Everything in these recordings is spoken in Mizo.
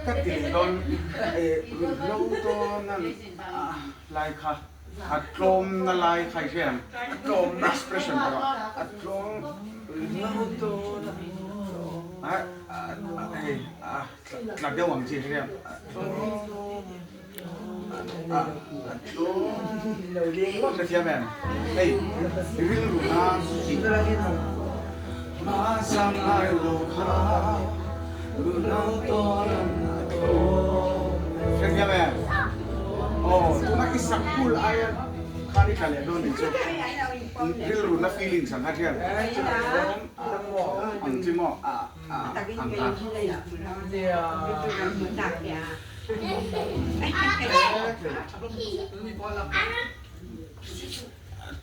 Ka ti leh dawn ruihhlo dawn a lai kha a tlawmna lai kha i hria ang expression erawh a tlawm ruihhlo dawn a hei a tla deuh ang chi i hria ang a tlawm a tlawm hrethiam em hei rilru na Hmasang ai lo kha ruhlo tawn a tlawm. Hrethiam em? Aw, tuna i sak kul aia khan i tla leh dawn nih chu. Rilru na feelings ang kha thian. Tlawm ang chi maw a ang kha.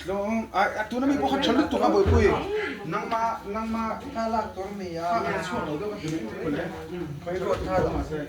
Tlawng a tuna mi pawh kha tha lutuk a buaipui nangma nangma Tha lak tur mi a kha a chhuak lo deuh ka ti mai chu mawle khawi ruat tha lo mahse.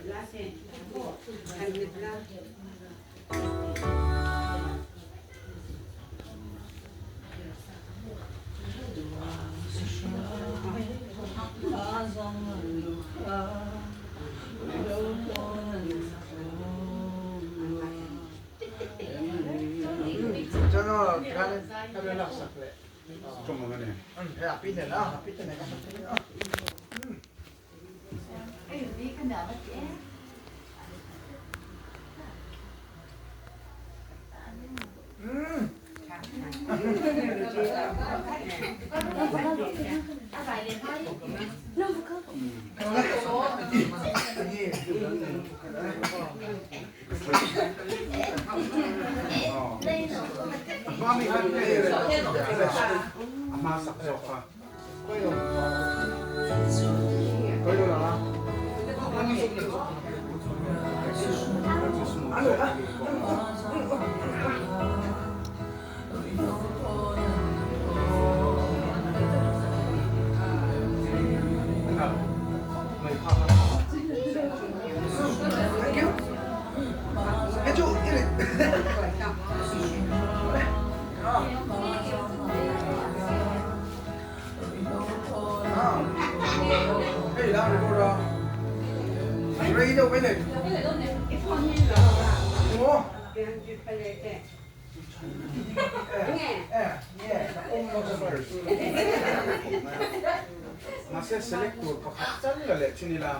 Mahse select tur pakhat chal la leh chin ila.